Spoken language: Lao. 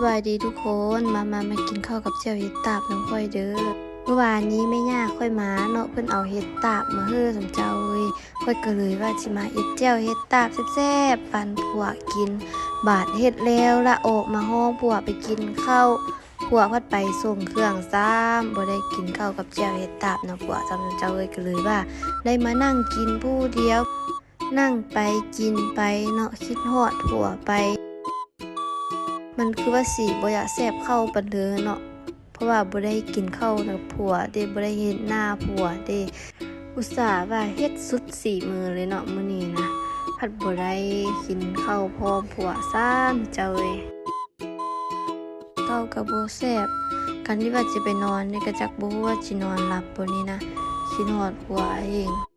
ສະບາຍດີທຸກຄົນ ມາ ມາ ມາກິນເຂົ້າກັບແຈ່ວເຫັດຕາບນຳຂ້ອຍເດີ້. ມື້ວານນີ້ແມ່ຍ່າຂ້ອຍມາເນາະ ເພິ່ນເອົາເຫັດຕາບມາເຮີ້ ສຳເຈົ້າເອີຍ. ຂ້ອຍກໍເລີຍວ່າຊິມາເຮັດແຈ່ວເຫັດຕາບແຊບໆ ປັນຜົວກິນ. ບາດເຮັດແລ້ວລະ ອອກມາຮ້ອງຜົວໄປກິນເຂົ້າ ຜົວພັດໄປສົ່ງເຄື່ອງຊ້ຳ ບໍ່ໄດ້ກິນເຂົ້າກັບແຈ່ວເຫັດຕາບນຳຜົວຊ້ຳ ສຳເຈົ້າເອີຍ. ກໍເລີຍວ່າໄດ້ມານັ່ງກິນຜູ້ດຽວ ນັ່ງໄປກິນໄປເນາະ ຄິດຮອດຜົວໄປ. ມັນຄືວ່າຊິບໍ່ຢາກແຊບເຂົ້າປານໃດເນາະ ເພາະວ່າບໍ່ໄດ້ກິນເຂົ້າກັບຜົວເດ້ ບໍ່ໄດ້ເຫັນໜ້າຜົວເດ້. ອຸດສ່າວ່າເຮັດສຸດສີມືເລີຍເນາະມື້ນີ້ນະ ພັດບໍ່ໄດ້ກິນເຂົ້າພ້ອມຜົວຊ້ຳ ເຈົ້າເອີຍ. ເຂົ້າກໍບໍ່ແຊບ ຄັນທີ່ວ່າຊິໄປນອນນີ້ກໍຈັກບໍ່ຮູ້ວ່າຊິນອນຫຼັບບໍ່ນີ້ນະ ຄິດຮອດຜົວເອງ.